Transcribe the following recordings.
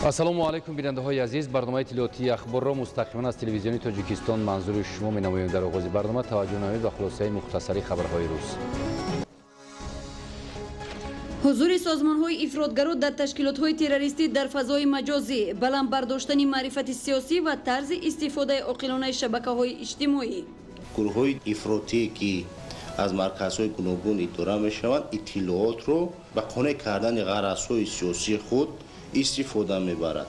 Ассалому алайкум, бинандаҳои азиз. Барномаи иттилоотии Ахборро мустақиман аз Телевизиони Тоҷикистон манзури шумо менамоем. Дар оғози барнома таваҷҷӯҳ намоед ба хулосаи мухтасари хабарҳои рӯз. Ҳузури созмонҳои ифротгаро дар ташкилотҳои террористӣ дар фазои маҷозӣ, баланд бардоштани маърифати сиёсӣ ва тарзи истифодаи оқилонаи шабакаҳои иҷтимоӣ. Гурӯҳҳои ифротие, ки аз марказҳои гуногун идора мешаванд, иттилоотро ба қонеъ кардани ғаразҳои сиёсии худ истифода мебарад.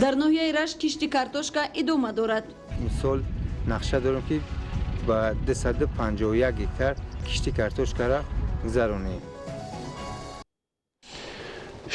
Дар ноҳияи Рашт кишти картошка идома дорад. Мисол, нақша дорем, ки ба 251 гектар кишти картошкара гузаронем.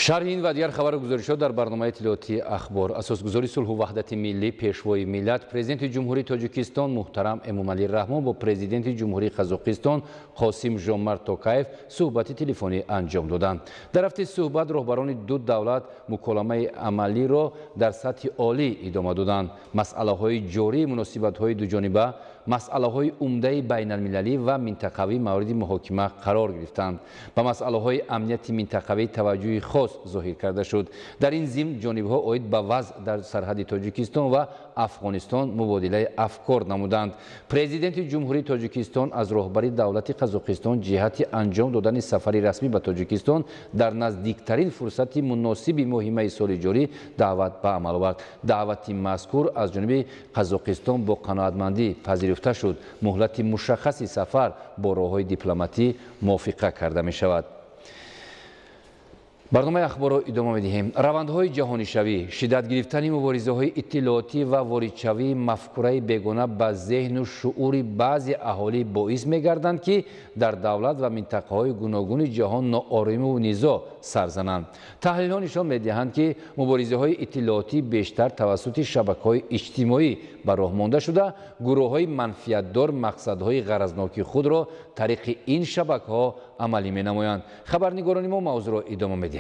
Шарҳи ин ва дигар хабару гузоришҳо дар барномаи иттилоотии Ахбор. Асосгузори сулҳу ваҳдати миллӣ, Пешвои миллат, Президенти Ҷумҳурии Тоҷикистон муҳтарам Эмомалӣ Раҳмон бо Президенти Ҷумҳурии Қазоқистон Қосим Жомарт Токаев суҳбати телефонӣ анҷом доданд. Дар рафти суҳбат роҳбарони ду давлат муколамаи амалиро дар сатҳи олӣ идома доданд. Масъалаҳои ҷории муносибатҳои дуҷониба, масъалаҳои умдаи байналмилалӣ ва минтақавӣ мавриди муҳокима қарор гирифтанд. Ба масъалаҳои амнияти минтақавӣ таваҷҷӯҳи хос зоҳир карда шуд. Дар ин зимн ҷонибҳо оид ба вазъ дар сарҳади Тоҷикистон ва Афғонистон мубодилаи афкор намуданд. Президенти Ҷумҳурии Тоҷикистон аз роҳбари давлати Қазоқистон ҷиҳати анҷом додани сафари расмӣ ба Тоҷикистон дар наздиктарин фурсати муносиби моҳи майи соли ҷорӣ даъват ба амал овард. Даъвати мазкур аз ҷониби Қазоқистон бо қаноатмандӣ пазируфта шуд. Муҳлати мушаххаси сафар бо роҳҳои дипломатӣ мувофиқа карда мешавад. Барномаи Ахборро идома медиҳем. Равандҳои ҷаҳонишавӣ, шиддат гирифтани муборизаҳои иттилоотӣ ва воридшавии мафкураи бегона ба зеҳну шуъури баъзе аҳолӣ боис мегарданд, ки дар давлат ва минтақаҳои гуногуни ҷаҳон нооромиву низоъ сар зананд. Таҳлилҳо нишон медиҳанд, ки муборизаҳои иттилоотӣ бештар тавассути шабакаҳои иҷтимоӣ ба роҳ монда шуда, гурӯҳҳои манфиатдор мақсадҳои ғаразноки худро тариқи ин шабакаҳо амалӣ менамоянд. Хабарнигорони мо мавзӯъро идома медиҳанд.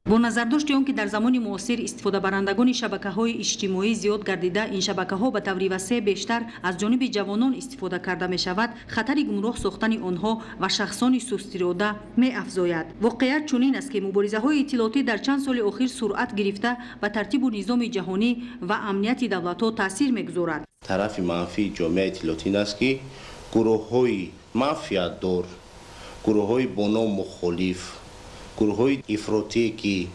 Бо назардошти он ки дар замони муосир истифодабарандагони шабакаҳои иҷтимоӣ зиёд гардида, ин шабакаҳо ба таври васеъ бештар аз ҷониби ҷавонон истифода карда мешавад, хатари гумроҳ сохтани онҳо ва шахсони сустирода меафзояд. Воқеият чунин аст, ки муборизаҳои иттилоотӣ дар чанд соли охир суръат гирифта, ба тартибу низоми ҷаҳонӣ ва амнияти давлатҳо таъсир мегузорад. Тарафи манфии ҷомеаи иттилоотӣ ин аст, ки гурӯҳҳои манфиатдор, гурӯҳҳои бо ном мухолиф, гурӯҳҳои ифротие, ки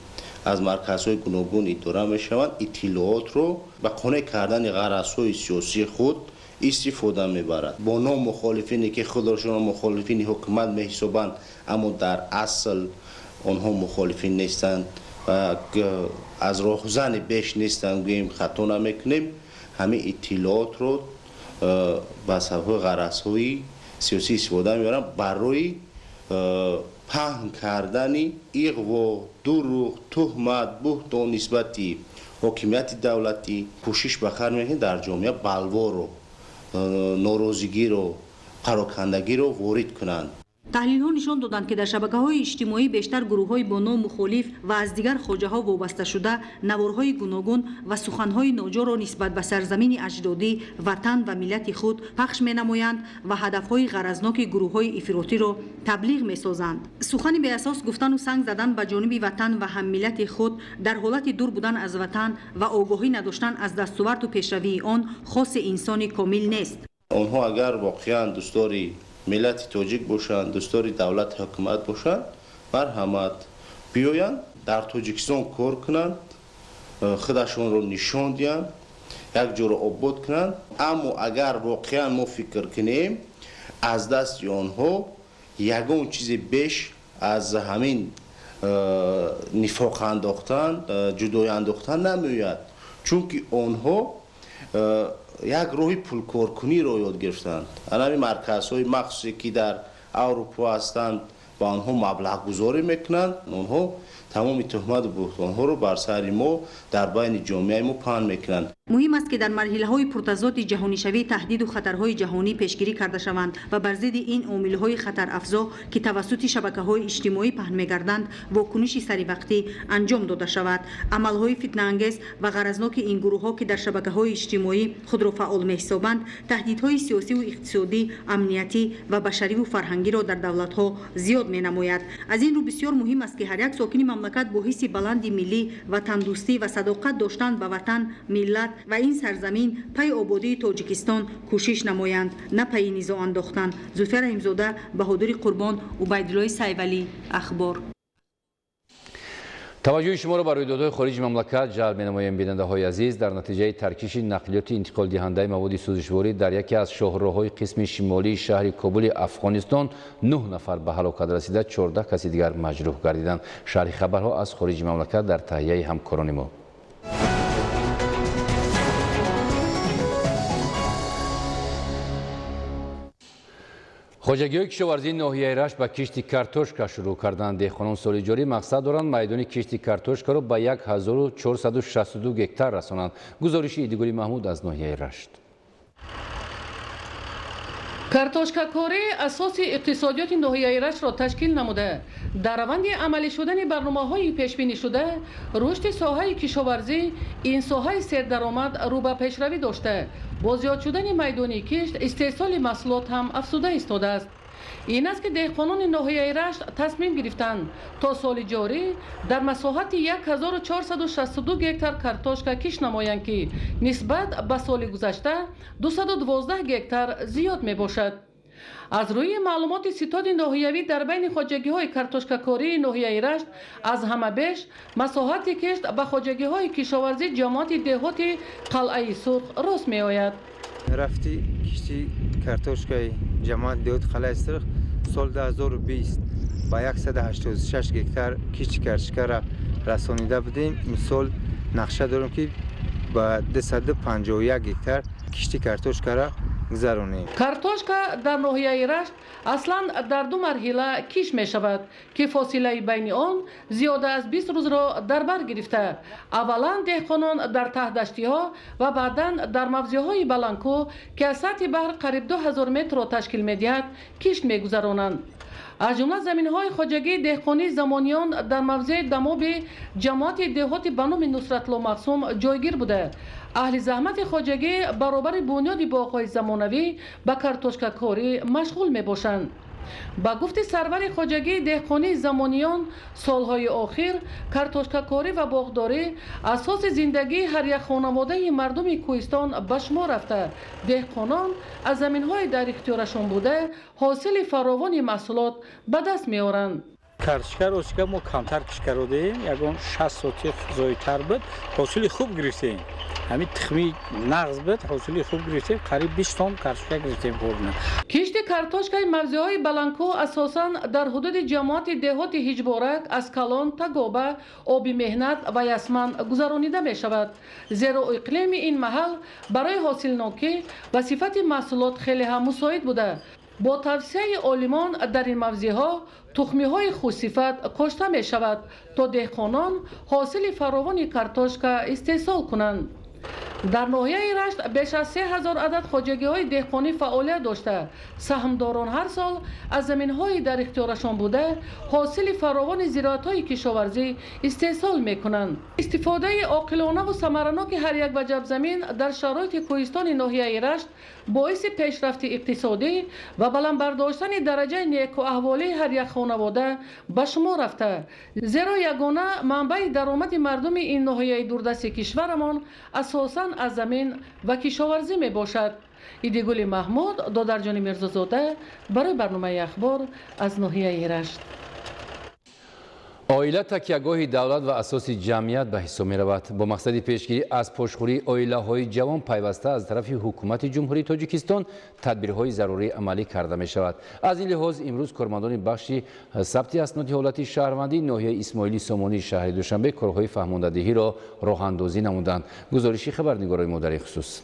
аз марказҳои гуногун идора мешаванд, иттилоотро ба қонеъ кардани ғаразҳои сиёсии худ истифода мебарад. Бо ном мухолифине, ки худашонро мухолифини ҳукумат меҳисобанд, аммо дар асл онҳо мухолифин нестанд ва аз роҳзани беш нестанд, гӯем, хато намекунем, ҳамин иттилоотро ба сабаби ғаразҳои сиёсӣ истифода мебаранд барои паҳн кардани иғво, дурӯғ, туҳмат, буҳтон нисбати ҳокимияти давлатӣ. Кӯшиш ба кар мекунад дар ҷомеа балворо, норозигиро, парокандагиро ворид кунанд. Таҳлилҳо нишон доданд, ки дар шабакаҳои иҷтимоӣ бештар гурӯҳҳои бо ном мухолиф ва аз дигар хоҷаҳо вобасташуда наворҳои гуногун ва суханҳои ноҷоро нисбат ба сарзамини аҷдодӣ, ватан ва миллати худ пахш менамоянд ва ҳадафҳои ғаразноки гурӯҳҳои ифротиро таблиғ месозанд. Сухани беасос гуфтану санг задан ба ҷониби ватан ва ҳаммиллати худ дар ҳолати дур будан аз ватан ва огоҳӣ надоштан аз дастоварду пешравии он хоси инсони комил нест. Онҳо агар воқеан дӯстдори миллати тоҷик бошанд, дӯстдори давлати ҳукумат бошанд, марҳамат, биёянд, дар Тоҷикистон кор кунанд, худашонро нишон диҳанд, як ҷоро обод кунанд. Аммо агар воқеан мо фикр кунем, аз дасти онҳо ягон чизе беш аз ҳамин нифоқ андохтан, ҷудоӣ андохтан намеояд, чунки онҳо як роҳи пулкоркуниро ёд гирифтанд. Анами марказҳои махсусе, ки дар Аврупо ҳастанд, ба онҳо маблағгузорӣ мекунанд. Онҳо тамоми туҳмату буҳтонҳоро бар сари мо дар байни ҷомеаи мо паҳн мекунанд. Муҳим аст, ки дар марҳилаҳои пуртазоди ҷаҳонишавӣ таҳдиду хатарҳои ҷаҳонӣ пешгирӣ карда шаванд ва бар зидди ин омилҳои хатарафзо, ки тавассути шабакаҳои иҷтимоӣ паҳн мегарданд, вокуниши саривақтӣ анҷом дода шавад. Амалҳои фитнаангез ва ғаразноки ин гурӯҳҳо, ки дар шабакаҳои иҷтимоӣ худро фаъол меҳисобанд, таҳдидҳои сиёсиву иқтисодӣ, амниятӣ ва башариву фарҳангиро дар давлатҳо зиёд менамояд. Аз ин рӯ бисёр муҳим аст, ки ҳар як сокини мамлакат мамлакат бо ҳисси баланди миллӣ, ватандӯстӣ ва садоқат доштан ба ватан, миллат ва ин сарзамин пайи ободии Тоҷикистон кӯшиш намоянд, на пайи низоъ андохтан. Зулфия Раҳимзода, Баҳодури Қурбон, Убайдуллои Сайвалӣ, Ахбор. Таваҷҷӯҳи шуморо ба рӯйдодҳои хориҷи мамлакат ҷалб менамоем, бинандаҳои азиз. Дар натиҷаи таркиши нақлиёти интиқолдиҳандаи маводи сӯзишворӣ дар яке аз шоҳроҳҳои қисми шимолии шаҳри Кобули Афғонистон 9 нафар ба ҳалокат расида, 14 каси дигар маҷрӯҳ гардиданд. Шарҳи хабарҳо аз хориҷи мамлакат дар таҳияи ҳамкорони мо. Хоҷагиҳои кишоварзии ноҳияи Рашт ба кишти картошка шурӯъ карданд. Деҳқонон соли ҷорӣ мақсад доранд майдони кишти картошкаро ба 1462 гектар расонанд. Гузориши Идигули Маҳмуд аз ноҳияи Рашт. Картошкакорӣ асоси иқтисодиёти ноҳияи Раштро ташкил намуда, дар раванди амалӣ шудани барномаҳои пешбинишуда рушди соҳаи кишоварзӣ ин соҳаи сердаромад рӯ ба пешравӣ дошта, бо зиёд шудани майдони кишт истеҳсоли маҳсулот ҳам афзуда истодааст. Ин аст ки деҳқонони ноҳияи Рашт тасмим гирифтанд то соли ҷорӣ дар масоҳати 1462 гектар картошка кишт намоянд, ки нисбат ба соли гузашта 212 гектар зиёд мебошад. Аз рӯи маълумоти ситоди ноҳиявӣ дар байни хоҷагиҳои картошкакории ноҳияи Рашт аз ҳама беш масоҳати кишт ба хоҷагиҳои кишоварзӣ ҷамоати деҳоти Қалъаи Сурх рост меояд. Рафти кишти картошкаи ҷамоати деҳоти Қалъаи Сурх соли 2020 ба 186 гектар кишти картошкаро расонида будем. Имсол нақша дорем, ки ба 251 гектар кишти картошкаро гузаронем. Картошка дар ноҳияи Рашт аслан дар ду марҳила кишт мешавад, ки фосилаи байни он зиёда аз 20 рӯзро дар бар гирифта. Аввалан деҳқонон дар таҳдаштиҳо ва баъдан дар мавзеъҳои баландкӯҳ, ки аз сатҳи баҳр қариб 2000 метрро ташкил медиҳад, кишт мегузаронанд. Аз ҷумла заминҳои хоҷагии деҳқонии Замониён дар мавзеи дамоби ҷамоати деҳоти ба номи Нусратлло Мақсум ҷойгир буда, аҳли заҳмати хоҷагӣ баробари бунёди боғҳои замонавӣ ба картошкакорӣ машғул мебошанд. Ба гуфти сарвари хоҷагии деҳқонии Замониён, солҳои охир картошкакорӣ ва боғдорӣ асоси зиндагии ҳар як хонаводаи мардуми кӯҳистон ба шумор рафта, деҳқонон аз заминҳои дар ихтиёрашон буда ҳосили фаровони маҳсулот ба даст меоранд. Картошка ростига мо камтар кишт кардаем, ягон 6 сотих зоидтар буд, ҳосили хуб гирифтем. Ҳамин тухми нағз буд, ҳосили хуб гирифтем, қариб 20 тонн картошка гирифтем хӯрдна. Кишти картошкаи мавзеъҳои баландкӯҳ асосан дар ҳудуди ҷамоати деҳоти Ҳиҷборак, Аскалон, Тагоба, Оби Меҳнат ва Ясман гузаронида мешавад, зеро иқлими ин маҳал барои ҳосилнокӣ ва сифати маҳсулот хеле ҳам мусоид буда. Бо тавсияи олимон дар ин мавзеъҳо тухмиҳои хушсифат кошта мешавад, то деҳқонон ҳосили фаровони картошка истеҳсол кунанд. Дар ноҳияи Рашт беш аз 3000 адад хоҷагиҳои деҳқонӣ фаъолият дошта, саҳмдорон ҳар сол аз заминҳои дар ихтиёрашон буда ҳосили фаровони зироатҳои кишоварзӣ истеҳсол мекунанд. Истифодаи оқилонаву самараноки ҳар як ваҷаб замин дар шароити кӯҳистони ноҳияи Рашт боиси пешрафти иқтисодӣ ва баланд бардоштани дараҷаи некуаҳволии ҳар як хонавода ба шумор рафта, зеро ягона манбаи даромади мардуми ин ноҳияи дурдасти кишварамон асосан аз замин ва кишоварзӣ мебошад. Идигули Маҳмуд, Додарҷони Мирзозода барои барномаи Ахбор аз ноҳияи Рашт. Оила такягоҳи давлат ва асоси ҷамъият ба ҳисоб меравад. Бо мақсади пешгирӣ аз пошхӯрии оилаҳои ҷавон пайваста аз тарафи ҳукумати Ҷумҳурии Тоҷикистон тадбирҳои зарурӣ амалӣ карда мешавад. Аз ин лиҳоз имрӯз кормандони бахши сабти асноди ҳолати шаҳрвандии ноҳияи Исмоили Сомонии шаҳри Душанбе корҳои фаҳмондадиҳиро роҳандозӣ намуданд. Гузориши хабарнигорои мо дар ин хусус.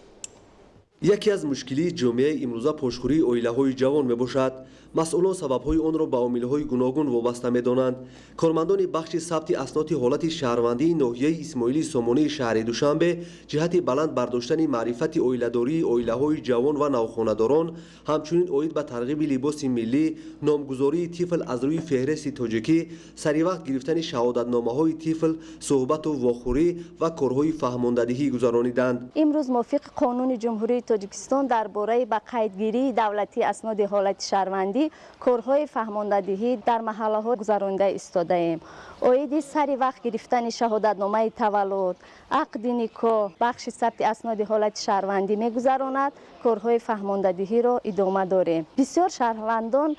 Яке аз мушкилии ҷомеаи имрӯза пошхӯрии оилаҳои ҷавон мебошад. Масъулон сабабҳои онро ба омилҳои гуногун вобаста медонанд. Кормандони бахши сабти асноди ҳолати шаҳрвандии ноҳияи Исмоили Сомонии шаҳри Душанбе ҷиҳати баланд бардоштани маърифати оиладории оилаҳои ҷавон ва навхонадорон, ҳамчунин оид ба тарғиби либоси миллӣ, номгузории тифл аз рӯи феҳристи тоҷикӣ, саривақт гирифтани шаҳодатномаҳои тифл, суҳбату вохӯрӣ ва корҳои фаҳмондадиҳӣ гузарониданд. Имрӯз мувофиқи қонуни Ҷумҳурии Тоҷикистон дар бораи ба қайдгирии давлатии асноди ҳолати шаҳрвандӣ корҳои фаҳмондадиҳӣ дар маҳаллаҳо гузаронида истодаем. Оиди сари вақт гирифтани шаҳодатномаи таваллуд, ақди никоҳ бахши сабти асноди ҳолати шаҳрвандӣ мегузаронад, корҳои фаҳмондадиҳиро идома дорем. Бисёр шаҳрвандон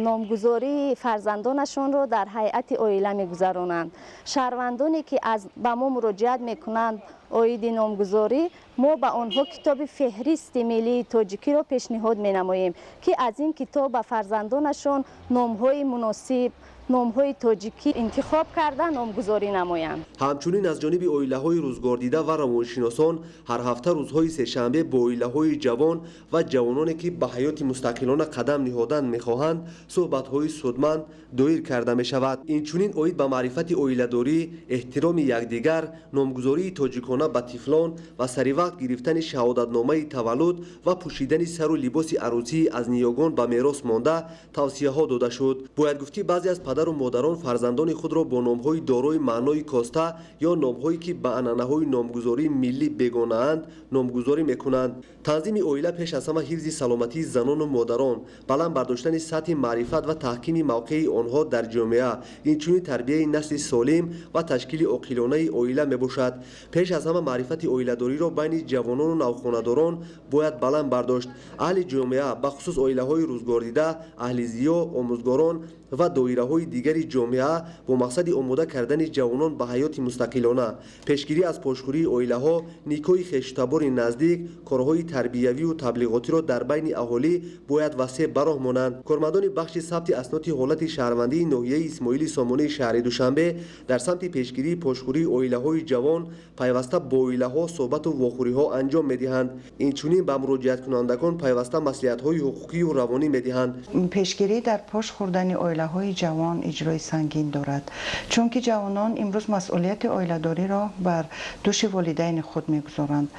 номгузории фарзандонашонро дар ҳайати оила мегузаронанд. Шаҳрвандоне ки ба мо муроҷиат мекунанд оиди номгузорӣ, мо ба онҳо китоби феҳристи миллии тоҷикиро пешниҳод менамоем, ки аз ин китоб ба фарзандонашон номҳои муносиб, номҳои тоҷикӣ интихоб карда номгузорӣ намоянд. Ҳамчунин аз ҷониби оилаҳои рӯзгордида ва равоншиносон ҳар ҳафта рӯзҳои сешанбе бо оилаҳои ҷавон ва ҷавононе ки ба ҳаёти мустақилона қадам ниҳодан мехоҳанд, суҳбатҳои судманд доир карда мешавад. Инчунин оид ба маърифати оиладорӣ, эҳтироми якдигар, номгузории тоҷикона ба тифлон ва саривақт гирифтани шаҳодатномаи таваллуд ва пӯшидани сару либоси арӯсӣ аз ниёгон ба мерос монда тавсияҳо дода шуд. Бояд гуфт, ки баъзе аз падару модарон фарзандони худро бо номҳои дорои маънои коста ё номҳое ки ба анъанаҳои номгузории миллӣ бегонаанд номгузорӣ мекунанд. Танзими оила пеш аз ҳама ҳифзи саломатии занону модарон, баланд бардоштани сатҳи маърифат ва таҳкими мавқеи онҳо дар ҷомеа, инчунин тарбияи насли солим ва ташкили оқилонаи оила мебошад. Пеш аз ҳама маърифати оиладориро байни ҷавонону навхонадорон бояд баланд бардошт. Аҳли ҷомеа, бахусус оилаҳои рӯзгордида, аҳли зиё, омӯзгорон ва доираҳои дигари ҷомеа бо мақсади омода кардани ҷавонон ба ҳаёти мустақилона, пешгирӣ аз пошхӯрии оилаҳо, никоҳи хештабори наздик, корҳои тарбиявию таблиғотиро дар байни аҳолӣ бояд васеъ ба роҳ монанд. Кормандони бахши сабти асноди ҳолати шаҳрвандии ноҳияи Исмоили Сомонии шаҳри Душанбе дар самти пешгирии пошхӯрии оилаҳои ҷавон пайваста бо оилаҳо суҳбату вохӯриҳо анҷом медиҳанд. Инчунин ба муроҷиаткунандагон пайваста маслиҳатҳои ҳуқуқию равонӣ медиҳанд. Пешгирӣ дар пош хӯрдани оилаҳои ҷавон иҷрои сангин дорад, чунки ҷавонон имрӯз масъулияти оиладориро бар дӯши волидайни худ мегузоранд.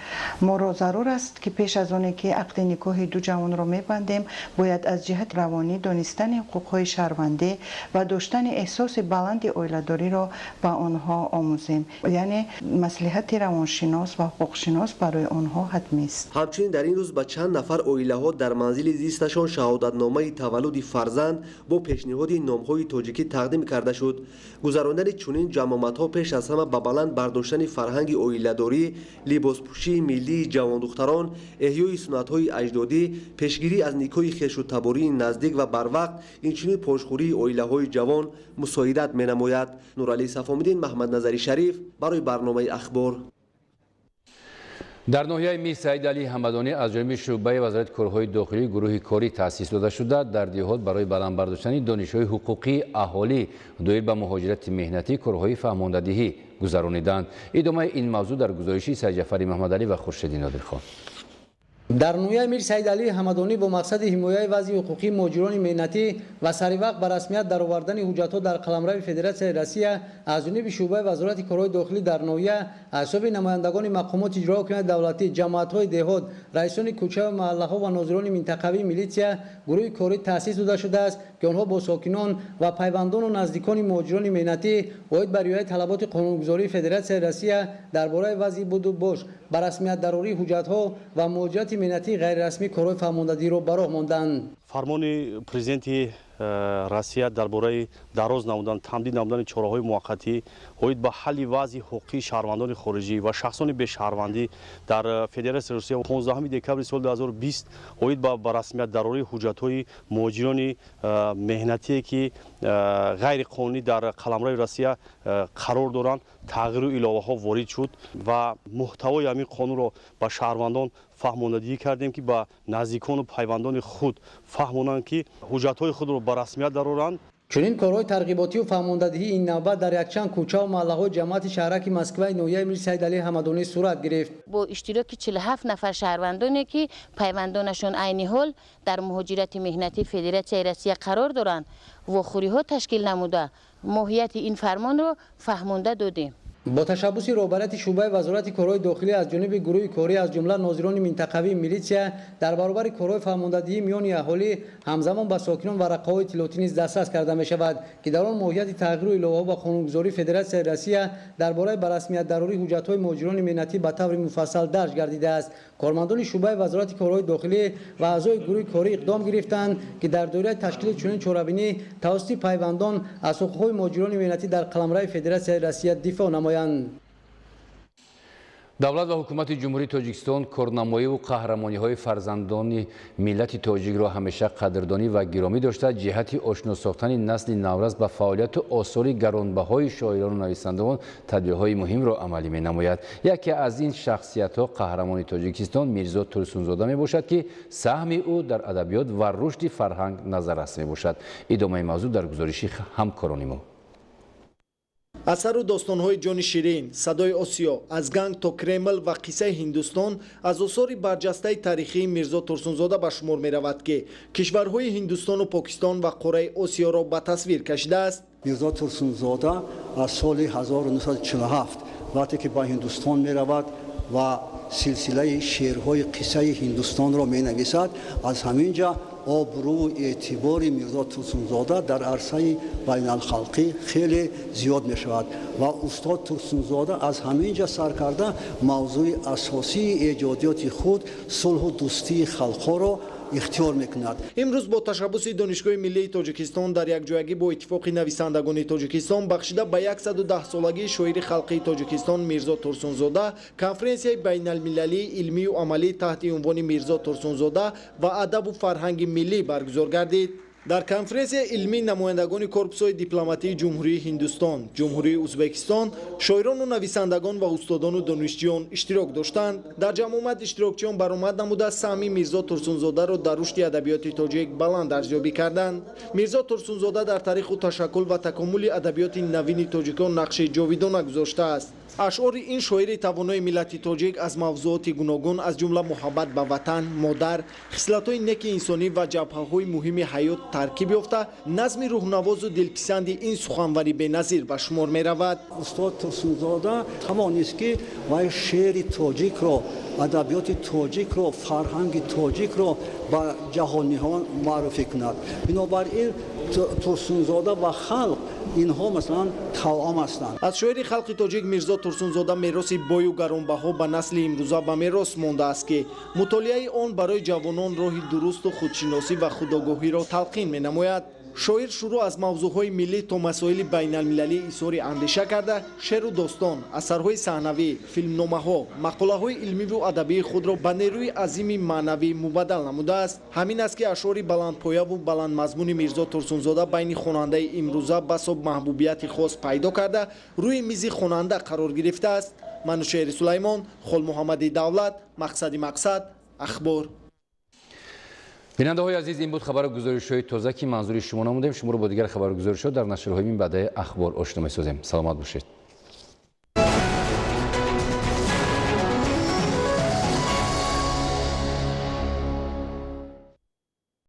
Моро зарур аст, ки пеш аз оне ки ақди никоҳи ду ҷавонро мебандем, бояд аз ҷиҳати равонӣ донистани ҳуқуқҳои шаҳрвандӣ ва доштани эҳсоси баланди оиладориро ба онҳо омӯзем. Яъне маслиҳати равоншинос ва ҳуқуқшинос барои онҳо ҳатмист. Ҳамчунин дар ин рӯз ба чанд нафар оилаҳо дар манзили зисташон шаҳодатномаи таваллуди фарзанд бо пешниҳоди номҳои тоҷикӣ тақдим карда шуд. Гузарондани чунин ҷамъомадҳо пеш аз ҳама ба баланд бардоштани фарҳанги оиладорӣ, либоспӯшии миллии ҷавондухтарон, эҳёи суннатҳои аҷдодӣ, пешгирӣ аз никоҳи хешу табории наздик ва барвақт, инчунин пошхӯрии оилаҳои ҷавон мусоидат менамояд. Нуралӣ Сафомиддин, Маҳмадназари Шариф барои барномаи Ахбор. Дар ноҳияи Мир Саид Алӣ Ҳамадонӣ аз ҷониби шӯъбаи вазорати корҳои дохилӣ гурӯҳи корӣ таъсис дода шуда, дар деҳот барои баланд бардоштани донишҳои ҳуқуқии аҳолӣ доир ба муҳоҷирати меҳнатӣ корҳои фаҳмондадиҳӣ гузарониданд. Идомаи ин мавзӯъ дар гузориши Сайдҷафари Маҳмадалӣ ва Хуршеди Нодирхон. Дар ноҳияи Мир Саид Алӣ Ҳамадонӣ бо мақсади ҳимояи вазъи ҳуқуқии муҳоҷирони меҳнатӣ ва саривақт ба расмият даровардани ҳуҷҷатҳо дар қаламрави Федератсияи Россия аз ҷониби шӯъбаи вазорати корҳои дохилӣ дар ноҳия аз ҳисоби намояндагони мақомоти иҷрои ҳокимияти давлатӣ, ҷамоатҳои деҳот, раисони кӯча ва маҳаллаҳо ва нозирони минтақавии милитсия гурӯҳи корӣ таъсис дода шудааст, ки онҳо бо сокинон ва пайвандону наздикони муҳоҷирони меҳнатӣ оид ба риояи талаботи қонунгузории Федератсияи Россия дар бораи вазъи буду бош, ба расмият дарории ҳуҷҷатҳо ва муҳоҷирати меҳнатии ғайрирасмӣ корҳои фаҳмондадиҳиро ба роҳ монданд. Фармони президенти Россия дар бораи дароз намудан, тамдид намудани чораҳои муваққатӣ оид ба ҳалли вазъи ҳуқуқии шаҳрвандони хориҷӣ ва шахсони бешаҳрвандӣ дар Федератсияи Русия 15 декабри соли 2020 оид ба расмият дарории ҳуҷҷатҳои муҳоҷирони меҳнатие ки ғайриқонунӣ дар қаламрави Россия қарор доранд, тағйиру иловаҳо ворид шуд ва муҳтавои ҳамин қонунро ба шаҳрвандон фаҳмондадиҳӣ кардем, ки ба наздикону пайвандони худ фаҳмонанд, ки ҳуҷҷатҳои худро ба расмият дароранд. Чунин корҳои тарғиботию фаҳмондадиҳӣ ин навбат дар якчанд кӯчаву маҳаллаҳои ҷамоати шаҳраки Москваи ноҳияи Мир Саид Алӣ Ҳамадонӣ сурат гирифт. Бо иштироки 47 нафар шаҳрвандоне ки пайвандонашон айни ҳол дар муҳоҷирати меҳнатии Федератсияи Россия қарор доранд, вохӯриҳо ташкил намуда, моҳияти ин фармонро фаҳмонда додем. Бо ташаббуси роҳбарияти шӯъбаи вазорати корҳои дохилӣ аз ҷониби гурӯҳи корӣ аз ҷумла нозирони минтақавии милитсия дар баробари корҳои фаҳмондадиҳӣ миёни аҳолӣ ҳамзамон ба сокинон варақаҳои иттилоотӣ низ дастрас карда мешавад, ки дар он моҳияти тағйиру иловаҳо ба қонунгузории Федератсияи Россия дар бораи ба расмият дарории ҳуҷҷатҳои муҳоҷирони меҳнатӣ ба таври муфассал дарҷ гардидааст. Кормандони шӯъбаи вазорати корҳои дохилӣ ва аъзои гурӯҳи корӣ иқдом гирифтанд, ки дар доираи ташкили чунин чорабинӣ тавассути пайвандон аз ҳуқуқҳои муҳоҷирони меҳнатӣ дар қаламрави Федератсияи Россия дифоъ намоянд. Давлат ва ҳукумати Ҷумҳурии Тоҷикистон корнамоиву қаҳрамониҳои фарзандони миллати тоҷикро ҳамеша қадрдонӣ ва гиромӣ дошта, ҷиҳати ошно сохтани насли наврас ба фаъолияту осори гаронбаҳои шоирону нависандагон тадбирҳои муҳимро амалӣ менамояд. Яке аз ин шахсиятҳо қаҳрамони Тоҷикистон Мирзо Турсунзода мебошад, ки саҳми ӯ дар адабиёт ва рушди фарҳанг назаррас мебошад. Идомаи мавзӯъ дар гузориши ҳамкорони мо. Асару достонҳои ҷони Ширин, Садои Осиё, аз Ганг то Кремл ва қиссаи Ҳиндустон аз осори барҷастаи таърихии Мирзо Турсунзода ба шумор меравад, ки кишварҳои Ҳиндустону Покистон ва қораи Осиёро ба тасвир кашидааст. Мирзо Турсунзода аз соли 1947 вақте ки ба Ҳиндустон меравад ва силсилаи шеърҳои қиссаи Ҳиндустонро менависад, аз ҳамин ҷа обрӯву эътибори Мирзо Турсунзода дар арсаи байналхалқӣ хеле зиёд мешавад ва устод Турсунзода аз ҳамин ҷа сар карда мавзӯи асосии эҷодиёти худ сулҳу дӯстии халқҳоро ихтиёр мекунад. Имрӯз бо ташаббуси Донишгоҳи миллии Тоҷикистон дар якҷоягӣ бо Иттифоқи нависандагони Тоҷикистон бахшида ба 110-солагии шоири халқии Тоҷикистон Мирзо Турсунзода конференсияи байналмилалии илмию амалӣ таҳти унвони Мирзо Турсунзода ва адабу фарҳанги миллӣ баргузор гардид. Дар конференсия илмии намояндагони корпусҳои дипломатии Ҷумҳурии Ҳиндустон, Ҷумҳурии Узбекистон, шоирону нависандагон ва устодону донишҷӯён иштирок доштанд. Дар ҷамъомад иштирокчиён баромад намуда саҳми Мирзо Турсунзодаро дар рушди адабиёти тоҷик баланд арзёбӣ карданд. Мирзо Турсунзода дар таъриху ташаккул ва такомули адабиёти навини тоҷикон нақши ҷовидона гузоштааст. Ашъори ин шоири тавонои миллати тоҷик аз мавзӯоти гуногун, аз ҷумла муҳаббат ба ватан, модар, хислатҳои неки инсонӣ ва ҷабҳаҳои муҳими ҳаёт таркиб ёфта, назми рӯҳнавозу дилписанди ин суханвари беназир ба шумор меравад. Устод Турсунзода тавонист, ки вай шеъри тоҷикро, адабиёти тоҷикро, фарҳанги тоҷикро ба ҷаҳониҳон маъруфӣ кунад. Бинобар ин Турсунзода ва халқ инҳо масалан тавъам ҳастанд. Аз шоири халқи тоҷик Мирзо Турсунзода мероси бою гаронбаҳо ба насли имрӯза ба мерос мондааст, ки мутолиаи он барои ҷавонон роҳи дурусту худшиносӣ ва худогоҳиро талқин менамояд. Шоир шурӯъ аз мавзӯъҳои миллӣ то масоили байналмилалӣ изҳори андеша карда, шеъру достон, асарҳои саҳнавӣ, филмномаҳо, мақолаҳои илмиву адабии худро ба нерӯи азими маънавӣ мубаддал намудааст. Ҳамин аст, ки ашъори баландпояву баландмазмуни Мирзо Турсунзода байни хонандаи имрӯза басо маҳбубияти хос пайдо карда, рӯи мизи хонанда қарор гирифтааст. Манушери Сулаймон, Холмуҳаммади Давлат, Мақсади Мақсад, Ахбор. Бинандаҳои азиз, ин буд хабару гузоришҳои тоза, ки манзури шумо намудем. Шуморо бо дигар хабару гузоришҳо дар нашрҳои минбаъдаи Ахбор ошно месозем. Саломат бошед.